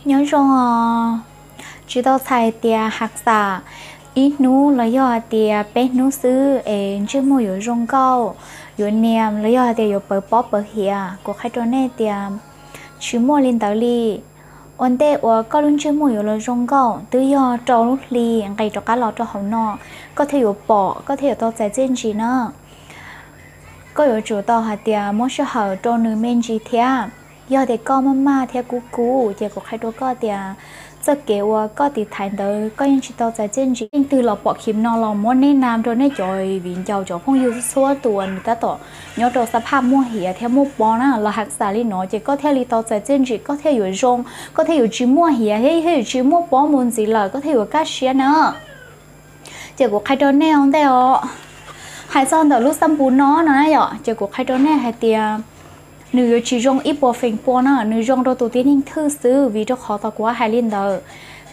Nyob zoo os, tsis tau txhais tias hav xam ib hnub los yog hais tias peb hnub xwb es ntsej muag yuav zoo nkauj, yuav niam los yog hais tias yuav pawv pob pawv hiav. Kuv qhia rau nej tias tsis muaj li ntawd li. Ua ntej uas koj lub ntsej muag yuav los zoo nkauj twb yog rau lub hli nqis rov qab los rau hauv no, koj thiaj yuav pom, koj thiaj yuav tau txais txiaj ntsig na. Koj yuav tsum tau hais tias muab sij hawm rau nws me ntsis thiab. Yog tias koj maj maj thiab kub kub ces kuv qhia rau koj tias txoj kev uas koj tiv thaiv ntawd koj yeej tsis tau txais txiaj ntsig. Leej twg los pom clip no los muab neb nam rau nej cov viv ncaus cov phooj ywg txhua tus uas nws tab tom nyob rau xab phaj muaj hiav thiab muaj pob na, los hav xam li no ces koj thiaj li tau txais txiaj ntsig, koj thiaj yuav zoo, koj thiaj yuav tsis muaj hiav thiab thiaj yuav tsis muaj pob mus ntxiv lawm, koj thiaj yuav kaj siab na. Ces kuv qhia rau nej ua ntej os, hais txog ntawm lub xab npus no no na yom, ces kuv qhia rau nej hais tias nws yuav tsis zoo ib puas feem pua na, nws zoo rau tus tib neeg thwj xwb, vim rau qhov tau kuv hais li ntawd,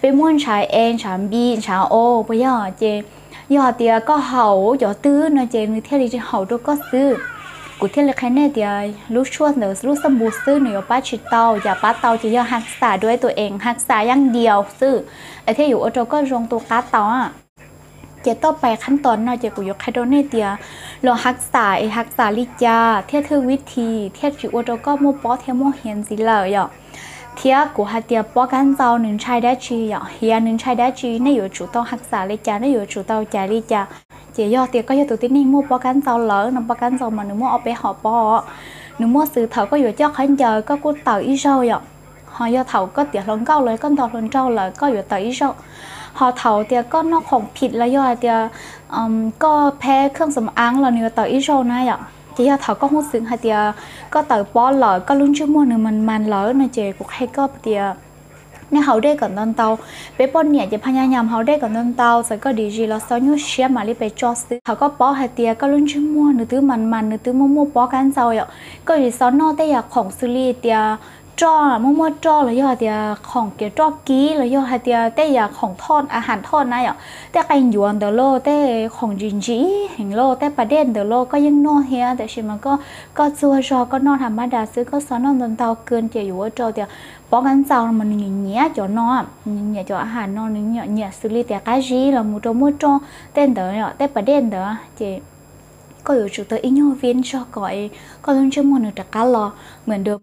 peb muab ntshav e ntshav npi ntshav o puas yog, ces yog hais tias koj haum cov twg no ces nws thiaj li haum rau koj xwb. Kuv thiaj li qhia nej tias lub tshuaj ntawd lub xab npus xwb nws yuav pab tsis tau, yam pab tau ces yog hav xam dua ib tus ees hav xam yaj diaus xwb, es thiaj yuav ua rau koj zoo tu qab tau. Ces toj pais qhab tos no ces kuv yuav qhia rau nej tias los hav xam es hav xam li cas thiaj thwj vib thi thiaj tsis ua rau koj muaj pob thiab muaj hiav ntxiv lawm yom. Thiab kuv hais tias pob kab ntxau nws ntshai dab tsi yom, hiav nws ntshai dab tsi, nej yuav tsum tau hav xam li cas, nej yuav tsum tau caiv li cas. Ces yog tias koj yog tus tib neeg muaj pob kab ntxau lawm no, pob kab ntxau mas nws muaj ob peb hom pob, nws muaj xwb thaum koj yuav coj khaub ncaws koj kuj tawm ib zaug yom. Ho yog thaum koj tiav hluas nkauj los koj nto hluas nraug lawm koj yuav tawm ib zaug. Ho thaum tias koj noj khoom phim los yog hais tias koj pheb kheej xam aav los nws yuav tawm ib zaug na yom. Ces yog thaum koj hnov xwm hais tias koj tawm pob lawm koj lub ntsej muag nws mas mas lawm no ces kuv qhia koj tias nej haus dej kom ntau ntau. Peb poj niam ces phaj nyas nyas haus dej kom ntau ntau, txawm koj dim zis los xo nyuaj siab mam li pes tso xwb. Thaum koj paub hais tias koj lub ntsej muag nws twb mas mas nws twb muaj muaj pob kab ntxau yom, koj tsis txhob noj tej yam khoom xws li tias roj, muaj muaj roj los yog hais tias khoom kev roj kib los yog hais tias tej yam khoom thoj, a has thoj na yom, tej qe ncuav ntawd lauj, tej khoom ntsim ntsim heev lauj, tej pas dej ntawd lauj koj yeej noj thiab, tab sis mas koj, koj txuag zog koj noj tham mab das xwb, koj txhob noj ntau ntau kawg ces yuav ua rau tias pob kab ntxau mas nws nyiam nyiam cov no, nws nyiam cov a has no, nws nyiam nyiam xws li tias qab zib los mus rau muaj roj tej ntawd, tej pas dej ntawd ces koj yuav tsum tau ib nyuag vij zog kom koj lub ntsej muag nws rov qab los mas dua.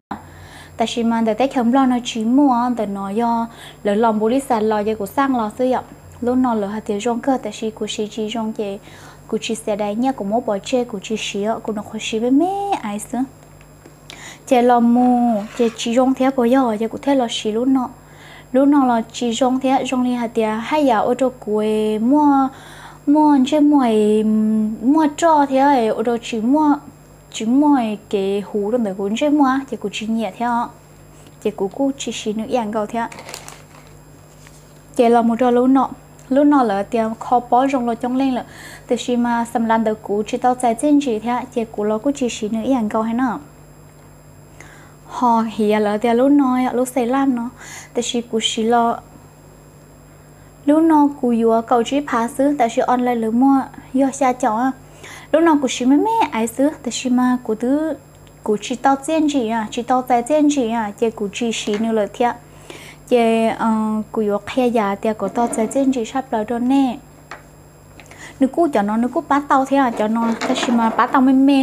Tab sis mas ntawm teb chaws Nplog no tsis muaj, ntawm no yog lawv los npus li xas los ces kuv xaj los xwb yom. Lub no lawv hais tias zoo kawg tab sis kuv siv tsis zoo ces kuv tsis xav dai nyiaj kuv muab pov tseg kuv tsis siv, kuv nyuam qhuav siv me me aiv xwb. Ces los mus ces tsis zoo thiab puas yog, ces kuv thiaj los siv lub no. Lub no los tsis zoo thiab, zoo li hais tias haj yam ua rau kuv muaj, muaj ntsej muag muaj roj thiab ua rau tsis muaj, tsis muaj kev huv rau ntawm kuv ntsej muag ces kuv tsis nyiam thiab os. Ces kuv kuj tsis siv nws ib yam nkaus thiab. Ces los mus rau lub no, lub no lawv tias kho pob zoo los coob leej lawm, tiam sis mas xam lav ntawd kuv tsis tau txais txiaj ntsig thiab ces kuv los kuj tsis siv nws ib yam nkaus thiab na. Ho hiav lawv tias lub no yog lub xes laj no, tiam sis kuv siv los, lub no kuv yuav kaum tsib phav xwb tab sis online lawv muag yog xya caum. Lub no kuv siv me me aiv xwb tab sis mas kuv twb, kuv tsis tau txiaj ntsig, tsis tau txais txiaj ntsig ces kuv tsis siv nws lawm thiab. Ces kuv yuav qhia yam tias kuv tau txais txiaj ntsig tshaj plaws rau nej. Nws kuj, cov no nws kuj pab tau thiab cov no, tab sis mas pab tau me me,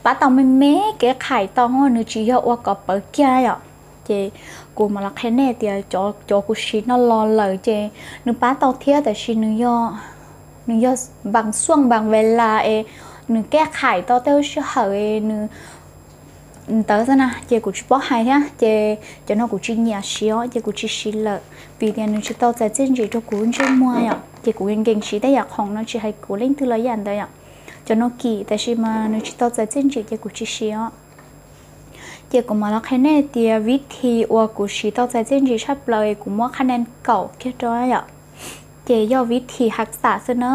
pab tau me me kev qhaim tau, nws tsis yog ua kom pawv kiag yom. Ces kuv mam los qhia nej tias cov kuv siv no los lawm ces nws pab tau thiab tab sis nws yog npas xuaj npas ve las es nws kev qhaim tau tej lub sij hawm nws ntawd xwb na ces kuv tsis paub hais thiab ces cov no kuv tsis nyiam siv os ces kuv tsis siv lawm vim tias nws tsis tau txais txiaj ntsig rau kuv ntsej muag yom. Ces kuv nkees siv tej yam khoom no tsis hais kuv leej twg los yam ntawd yom. Cov no kim tab sis mas nws tsis tau txais txiaj ntsig ces kuv tsis siv os. Ces kuv mam los qhia nej tias vib thi uas kuv siv tau txais txiaj ntsig tshaj plaws kuv muab qha nees kaum kiag rau yom. Ces yog vib thi hav xam xwb na,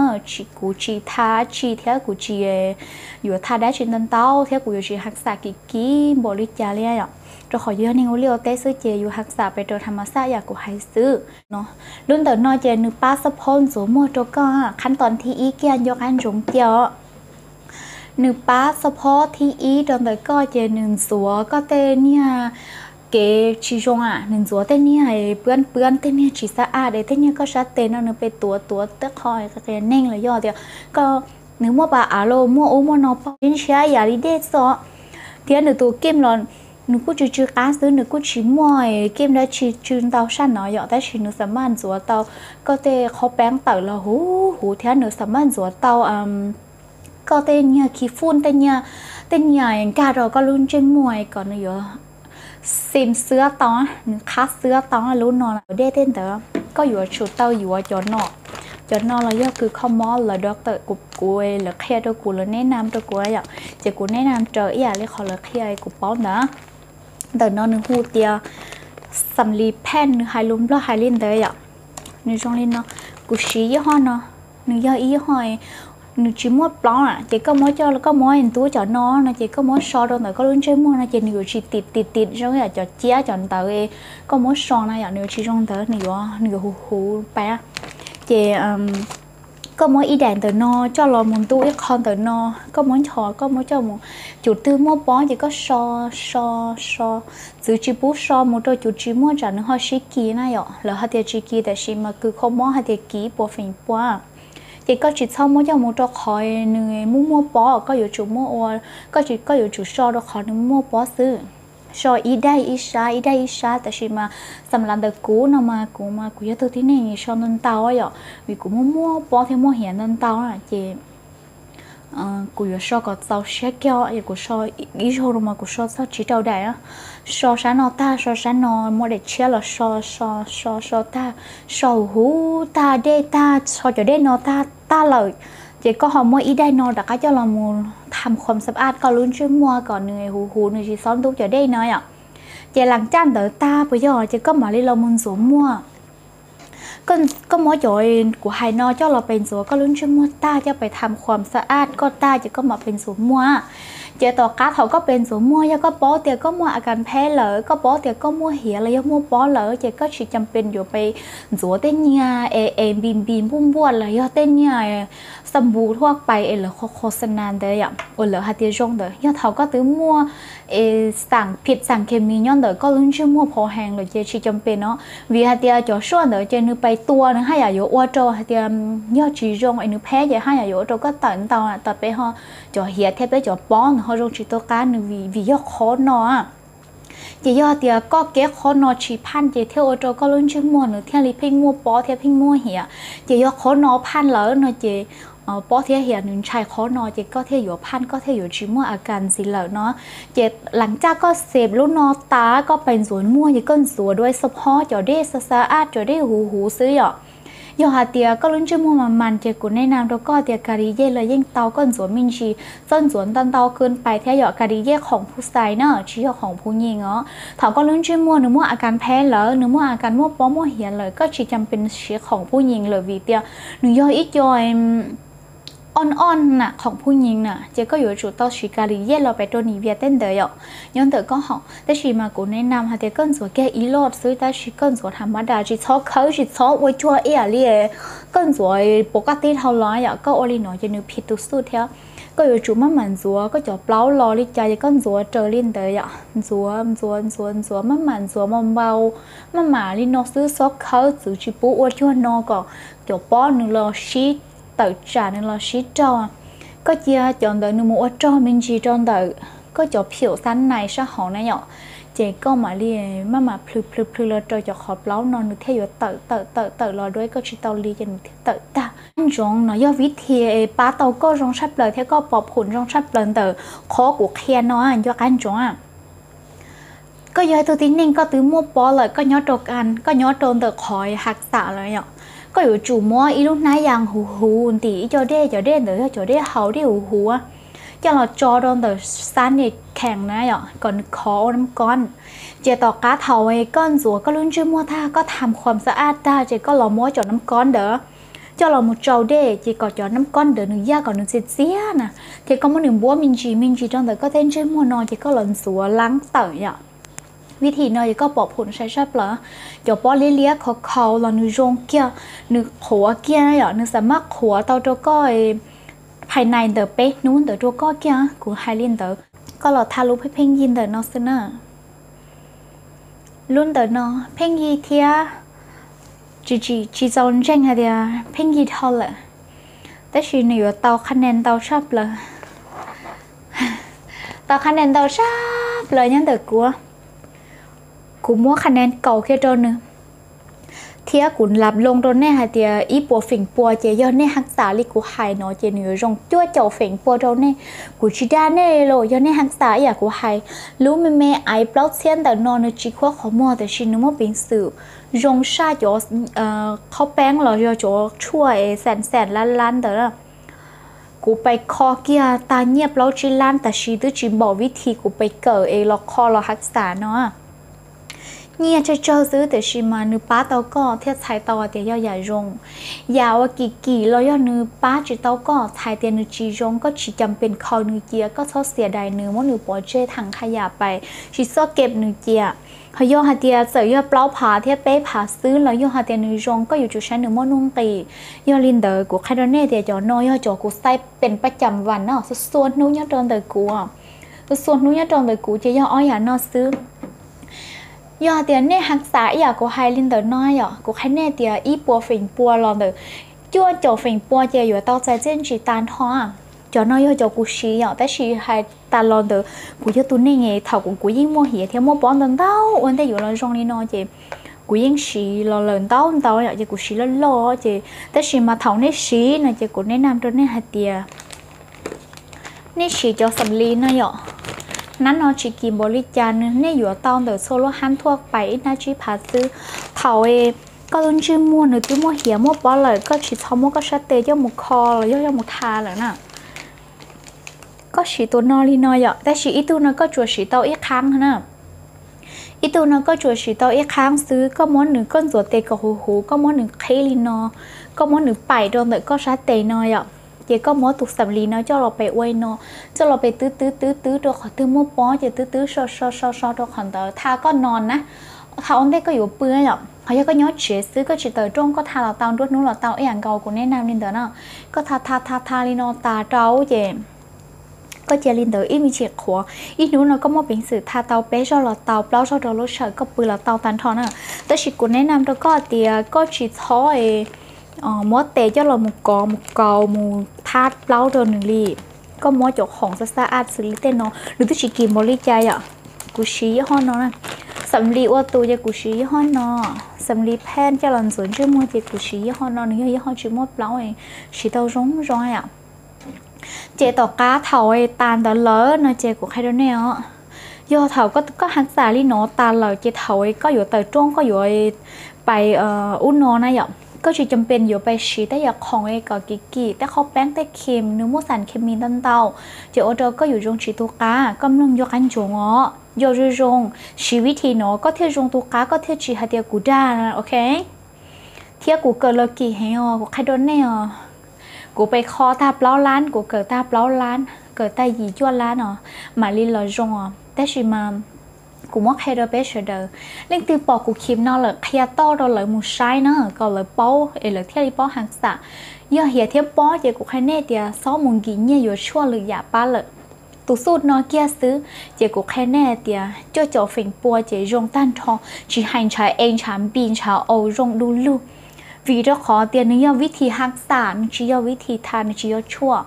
kuv tsis tha tsi thiab kuv tsis yuav tha dab tsi ntau ntau thiab kuv yuav tsis hav xam kim kim npaum li cas li yom. Rau qhov yog neeg ua liaj ua teb xwb ces yus hav xam pes rau tham mas xaj yam kuv hais xwb no. Lub ntawm no ces nws pab xab phob ntxuav muag rau koj, qhab tos thib ib kiag nco qab ntsoov kiag os. Nws pab xab phob thib ib rau ntawm koj ces nws ntxuav koj tej niag kev tsis zoo a, nws ntxuav tej niag pwab pwab, tej niag tsis xab aj, tej niag koj sab tes no nws pe tuav tuav tej qho qias neeg los yog tias koj, nws muaj pas av los muaj ub muaj no pog ntshiab yam li dej xwb. Thiab nws tus keem los nws kuj tsw tsw qab xwb, nws kuj tsis muaj keem dab tsi tsw ntau sab no yom, tab sis nws xam maj ntxuav tau koj tej qhov peeb tawm los huv huv, thiab nws xam maj ntxuav tau koj tej niag khi fun, tej niag, tej niag nkag rau koj lub ntsej muag kom nws yuav xim xwab tau, nws qhab xwab tau lub no dej tej ntawd. Koj yuav tsum tau yuav cov no, cov no los yog kws kho mob lawv doctor kuv, lawv qhia rau kuv, lawv neb nam rau kuv yom, ces kuv neb nam raws ib yam li qhov lawv qhia kuv paub ntawd. Ntawm no nws hu tias xam li phen, nws hais lus Nplog hais li ntawd yom. Nws zoo li no, kuv siv ib ho no, nws yog ib ho, nws tsis muaj plaub na, ces koj muab coj, koj muab ntub cov no no ces koj muab so rau ntawm koj lub ntsej muag no ces nws yuav tsis tim tim tim zoo yam cov ciab cov ntawd koj muab so na yom, nws yuav tsis zoo ntawd, nws yuav, nws yuav huv huv pab. Ces koj muab ib daim ntawm no coj los mus ntub ib qho ntawm no, koj muab nchos, koj muab coj mus, cov twg muaj pob ces koj so, so, so, txwv tsis pub so mus rau cov tsis muaj tsam nws ho sib kis na yom. Lawv hais tias tsis kis tab sis mas kws kho mob hais tias kis puas feem pua. Ces koj tsis txhob muab coj mus rau qhov nws muaj muaj pob, koj yuav tsum muab ua, koj, koj yuav tsum so rau qhov nws muaj pob xwb. So ib daim ib sab, ib daim ib sab, tab sis mas xam lav ntawm kuv no mas kuv mas kuv yog tus tib neeg so ntau ntau yom, vim kuv muaj muaj pob thiab muaj hiav ntau ntau na ces kuv yuav so kom txaus siab kiag, yog kuv so ib zaug no mas kuv so txog tsib rau daim. So sab no tag, so sab no, muab daim tshiab los so, so, so, so tag, so huv huv tag, dej tag, so cov dej no tag tag lawm, ces koj ho muab ib daim no rov qab coj los mus tham khuam xab aj koj lub ntsej muag kom nws huv huv, nws tsis txhob ntub cov dej no yom. Ces las caj ntawd tag puas yog ces koj mam li los mus ntxuav muag. Koj muab cov kuv hais no coj los pes ntxuav koj lub ntsej muag tag, coj pes tham khuam xab aj koj tag ces koj mam pes ntxuav muag. Ces tom qab thaum koj pes ntxuav muag, yog koj paub tias koj muaj a kas phem lawm, koj paub tias koj muaj hiav los yog muaj pob lawm ces koj tsis cam pes yuav pes ntxuav tej niag es es npis npis npuaj npuaj los yog tej niag xa npus thuaj pais es lawv qhov qhov xa nas ntawd yom, uas lawv hais tias zoo ntawd. Yog thaum koj twb muaj es xam phim xam khes mis nyob ntawm koj lub ntsej muag phau heev lawm ces tsis cam pes no, vim hais tias cov suaj ntawd ces nws pais tua nws haj yam yuav ua rau hais tias yog tsis zoo es nws phem ces haj yam yuav ua rau koj tawm ntau tas peb ho cov hiav thiab peb cov pob nws ho zoo tsis tau qab nws vim, vim yog qhov no. Ces yog tias koj kev qhov no tsis phaj ces thiaj ua rau koj lub ntsej muag nws thiaj li pheej muaj pob thiab pheej muaj hiav. Ces yog qhov no phaj lawm no ces pob thiab hiav nws ntshai qhov no ces koj thiaj yuav phaj, koj thiaj yuav tsis muaj a kas ntxiv lawm no. Ces las caj koj xes lub no tas, koj pes ntxuav muag ces koj ntxuav dua xo phob cov dej xab xab aj, cov dej huv huv xwb yom. Yog hais tias koj lub ntsej muag mas mas ces kuv neb nam rau koj tias kas li yej los yeej tau, koj ntxuav me ntsis, txhob ntxuav ntau ntau kawg pais thiab yom, kas li yej khoom phu xais na, tsis yog khoom phu nyees os. Thaum koj lub ntsej muag nws muaj a kas phem lawm, nws muaj a kas muaj pob muaj hiav lawm, koj tsis cam pes siv khoom phu nyees lawm vim tias nws yog ib co oj oj na, khoom phu nyees na, ces koj yuav tsum tau siv kas li yej los pes rau nim vias tej ntawd yom, nyob ntawm koj haum. Tab sis mas kuv neb nam hais tias koj ntxuav kiag ib loj xwb, tab sis koj ntxuav tham mab das, tsis txhob khawb, tsis txhob ua cuag ib yam li koj ntxuav pov kaj tib dhau los yom, koj ua li no ces nws phim tus xub thiab. Koj yuav tsum maj mam ntxuav, koj cov plaub los li cas ces koj ntxuav raws li ntawd yom, ntxuav ntxuav ntxuav ntxuav, maj mam ntxuav npau npau, maj mam li no xwb, txhob khawb, txwv tsis pub ua cuag no kom cov pob nws los sib tawm tsam, nws los sib raug. Koj cia cov ntawd nws mus ua rog me ntsis rau ntawm koj cov phium xab nais sab hauv na yom, ces koj mam li maj mam plhws plhws plhws los rau cov qhov plaub no nws thiaj yuav tawm tawm tawm tawm los dua, koj tsis tau li ces nws thiaj tawm tag. Qab ntsoov no yog vib thi pab tau koj zoo tshaj plaws thiab koj pom phum zoo tshaj plaws ntawm qhov kuv qhia no, nco qab ntsoov. Koj yog ib tug tib neeg koj twb muaj pob lawm, koj nyob rau kas, koj nyob rau ntawm qhov has xam lawm yom, koj yuav tsum muab ib lub hnab yas huv huv ntim ib co dej, cov dej ntawd yog cov dej haus dej huv huv, coj los tso rau ntawm xab nais khees na yom, kom nws khov ua nab kob. Ces tom qab thaum koj ntxuav koj lub ntsej muag tag, koj tham khuam xab aj tag, ces koj los muab cov nab kob ntawd coj los mus tsau dej, ces kom cov nab kob ntawd nws yaj kom nws txias txias na, ces koj muab nws npuab me ntsis me ntsis rau ntawm koj tej ntsej muag no, ces koj los ntxuav laab tawm yom. Vib thi no ces koj pom phum sai tshaj plaws, cov pob liab liab khov khau los nws zoo kiag, nws qhuav kiag yom, nws xam maj qhuav tau rau koj phais nais ntawm peb hnub ntawd rau koj kiag. Kuv hais li ntawd, koj los tha lub pheej pheej yig ntawm no xwb na. Lub ntawm no pheej yig thiab, tsis tsis tsis txaus ntseeg hais tias pheej yig dhau lawm, tab sis nws yuav tau qha nes ntau tshaj plaws, tau qha nes ntau tshaj plaws nyob ntawm kuv. Kuv muab qha nes kaum kiag rau nws, thiab kuv lam loo rau nej hais tias ib puas feem pua ces yog nej haj xam li kuv hais no ces nws yuav zoo cuaj caum feem pua rau nej. Kuv tsis dag nej los, yog nej haj xam ib yam kuv hais, lub me me aiv plaub txhiab ntawm no nws tsis khuab qhov muag tiam sis nws muaj peev xwm zoo saj cov qhaub peeb los yog cov tshuaj es xeem xeem lab lab ntawd. Kuv pais kho kiag tag nyiaj plaub tsib lab tab sis twb tsis npaum vib thi kuv pais kawm es los kho los haj xam no. Nyiaj tsawg tsawg xwb tiam sis mas nws pab tau koj thiab txhais tau hais tias yog yam zoo. Yam uas kim kim los yog nws pab tsis tau koj, txhais tias nws tsis zoo, koj tsis cam pes khaws nws cia, koj txhob xiam dais nws, muab nws pov tseg theem haj yam pais tsis txhob kem nws cia. Ho yog hais tias txawm yog plaub phav thiab peb phav xwb los yog hais tias nws zoo, koj yuav tsum saib nws muaj nuj nqis. Yog li ntawd kuv qhia rau nej tias cov no yog cov kuv xaib pes paj cam vas no, xua xua hnub nyob rau ntawm kuv, xua xua hnub nyob rau ntawm kuv ces yog ob yam no xwb. Yog hais tias nej haj xam ib yam kuv hais li ntawm no yom, kuv qhia nej tias ib puas feem pua los ntawm cuaj caum feem pua ces yuav tau txais txiaj ntsig tag nrho. Cov no yog cov kuv siv yom, tab sis hais tas los ntawd kuv yog tus neeg es thaum kuv kuv yeej muaj hiav thiab muaj pob ntau ntau ua ntej yuav los zoo li no ces kuv yeej siv los lawm ntau ntau yom, ces kuv siv loj loj ces, tab sis mas thaum nej siv no ces kuv nej nam rau nej hais tias nej siv cov xam li no yom, nab no tsis kim npaum li cas, nws nej yuav tau ntawm txhua lub hab thuaj pais ib hnab tsib phav xwb. Thaum koj lub ntsej muag nws twb muaj hiav muaj pob lawm, koj tsis txhob muab koj sab tes coj mus kho los yog coj mus tha lawm na. Koj siv tus no li no yom, tab sis ib tug no koj tsuas siv tau ib qhaab na. Ib tug no koj tsuas siv tau ib qhaab xwb, koj muab nws, koj ntxuav tes kom huv huv, koj muab nws qhib li no, koj muab nws paim rau ntawm koj sab tes no yom, ces koj muab tus xam li no coj los pes ua li no, coj los pes twb twb twb twb rau qhov twg muaj pob ces twb twb so so so so rau qhov ntawd, tha koj no na, tha ua ntej koj yuav pw yom. Ho yog koj nyob tsev xwb koj tsis tawm rooj koj tha los tau, nruab hnub los tau, ib yam nkaus kuv nej nam li ntawd na. Koj tha tha tha tha li no tas rau ces koj cia li ntawd ib me chim qhuav, ib hnub no koj muaj peev xwm tha tau peb zaug los tau, plaub zaug rau lub sawm koj pw los tau tag nrho na. Tab sis kuv nej nam rau koj tias koj tsis txhob muab tes coj los mus kov mus kaus mus thab plaub rau nws li. Koj muab cov khoom xab xab ab xws li tej no, nws twb tsis kim npaum li cas yom. Kuv siv yij hoj no, xam li ua tus ces kuv siv yij hoj no, xam li phej coj los ntxuav ntsej muag ces kuv siv yij hoj no, nws yog yij hoj tsis muaj plaub, siv tau zoo zoo yom. Ces tom qab thaum tas ntawd lawm no ces kuv qhia rau nej os, yog thaum koj haj xam li no tas lawm ces thaum koj yuav tawm rooj koj yuav pais ub no na yom, koj tsis cam pes yuav pais siv tej yam khoom kom kim kim tej qhaub peeb tej kheem nws muaj xam khes mis ntau ntau, ces ua rau koj yuav zoo tsis tu qab, koj mloog nco qab ntsoov os. Yog zoo zoo siv vib thi no koj thiaj zoo tu qab, koj thiaj tsis hais tias kuv dag, ok. Thiab kuv kawm lawv kim heev os, kuv qhia rau nej os. Kuv pais kho tag plaub lab, kuv kawm tag plaub lab, kawm tag yim cuaj lab no mam li los zoo os. Tab sis mas kuv muab qhia rau peb sawv daws, leej twg pom kuv kheem no lawm qhia toj rau lawv mus saib na, kom lawv paub es lawv thiaj li paub haj xam. Yog hiav thiab pob ces kuv qhia nej tias txhob mus nkim nyiaj yuav tshuaj lwm yam pab lawm. Tus xuj no kiag xwb ces kuv qhia nej hais tias cuaj caum feem pua ces zoo tag nrho, tsis hais ntshav es ntshav npis ntshav aus zoo du lug. Vim rau qhov tias nws yog vib thi haj xam, nws tsis yog vib thi tha, nws tsis yog tshuaj.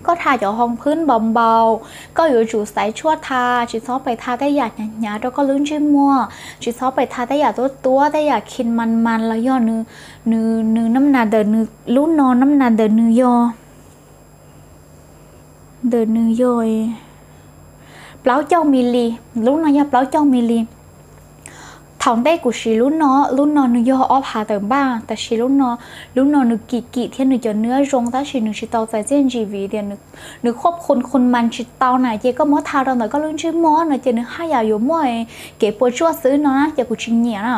Koj tha cov hoos phwb npaum npaum, koj yuav tsum xaiv tshuaj tha, tsis txhob pais tha tej yam hnyav hnyav rau koj lub ntsej muag, tsis txhob pais tha tej yam tuab tuab, tej yam kheem mas mas los yog nws, nws nab nas ntawm nws lub no, nab nas ntawm nws yog, ntawm nws yog plaub caug mi li, lub no yog plaub caug mi li. Thaum ntej kuv siv lub no, lub no nws yog ob phav tawm npaj, tab sis lub no, lub no nws kim kim thiab nws cov nab zoo tab sis nws tsis tau txais txiaj ntsig vim tias nws khuab khun khun mas tsis tau na, ces koj muab tha rau ntawm koj lub ntsej muag no ces nws haj yam yuav muaj kev puas tsuaj xwb no na, ces kuv tsis nyiam na.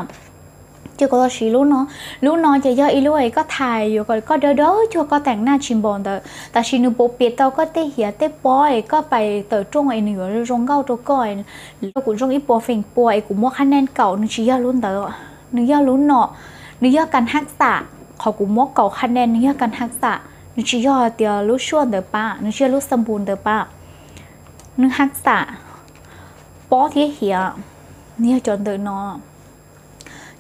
Ces kuv tau siv lub no. Lub no ces yog ib lub es koj tha yuav kom koj dawb dawb cuag koj teem naj tsis npaum ntawd, tab sis nws puav piav tau koj tej hiav tej pob es koj pais tawm rooj es nws yuav zoo nkauj rau koj. Kuv zoo ib puas feem pua es kuv muab qhab nees kaum, nws tsis yog lub ntawd, nws yog lub no, nws yog kas haj xam. Qhov kuv muab kaum qhab nees nws yog kas haj xam, nws tsis yog tias lub suaj ntawd pab, nws tsis yog lub xampoo ntawd pab. Nws haj xam, pob thiab hiav. Yog cov ntawm no,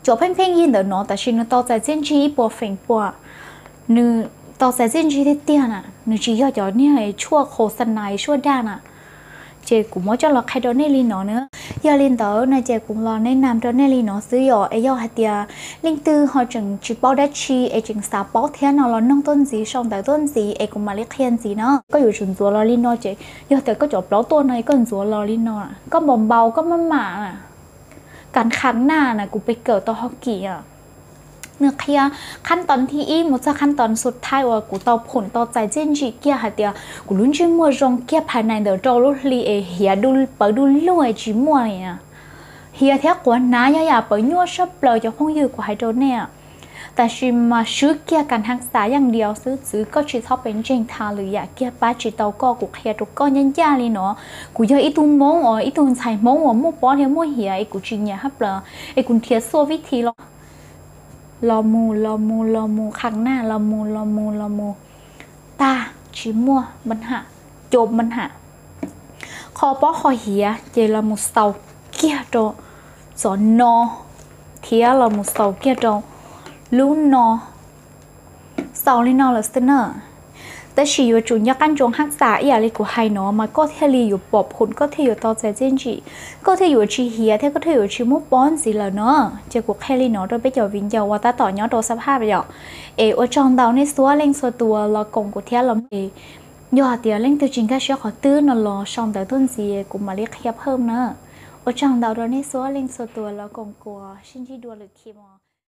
cov pheej pheej yig ntawm no, tab sis nws tau txais txiaj ntsig ib puas feem pua, nws tau txais txiaj ntsig tiag tiag na, nws tsis yog cov niag tshuaj khos xa nais tshuaj dag na. Ces kuv muab coj los qhia rau nej li no na. Yog li ntawd no ces kuv los nes nam rau nej li no xwb yom. Es yog hais tias leej twg ho tseem tsis paub dab tsi es tseem xav paub thiab no los noog tuaj ntxiv, sau ntawv tuaj ntxiv es kuv mam li qhia ntxiv na. Koj yuav tsum ntxuav los li no ces yog tias koj cov plaub tuaj no koj ntxuav los li no, koj npau npau koj maj mam na, kas kham naj na, kuv pes kawm tau hauv kim nws qhia khab toos thib ib mus txog khab toos xub thawj uas kuv tau phum tau txais txiaj ntsim kiag hais tias kuv lub ntsej muag zoo kiag phais nais ntawm rau lub hli es hiav pawv du lug es tsis muaj li. Hiav thiab quav hnav yog yam pawv nyuaj sab plaws cov phooj ywg, kuv hais rau nej. Tab sis mas swb kiag kas hnav xav yeej diaus xwb, txwv koj tsis txhob pes ntseeg tha lwm yam kiag, pab tsis tau koj. Kuv qhia rau koj ncaj ncaj li no, kuv yog ib tug Hmoob uas, ib tug ntxhais Hmoob uas muaj pob thiab muaj hiav es kuv tsis nyiam hab plaws es kuv nrhiav xuaj vib thi los, los mus los mus los mus, kham naj los mus los mus los mus, tag tsis muaj npa ham, cov npa ham, qhov pob qhov hiav ces los mus xaus kiag rau txom no thiab los mus xaus kiag rau lub no, xaus li no lawm xwb na. Tab sis yuav tsum nco qab ntsoov hab xas ib yam li kuv hais no mas koj thiaj li yuav pom phum, koj thiaj yuav tau txais txiaj ntsim, koj thiaj yuav tsis hiav thiab koj thiaj yuav tsis muaj pob ntxiv lawm no. Ces kuv qhia li no rau peb cov viv ncaus uas tab tom nyob rau xab phaj yom. Es ua tsaug ntau nej txhua leej txhua tus los koom kuv thiab los. Yog hais tias leej twg tsis nkag siab qhov twg no los sau ntawv tuaj ntxiv kuv mam li qhia phaj na. Ua tsaug ntau rau nej txhua leej txhua tus los koom kuv, sib ntsib dua lwm khis mos.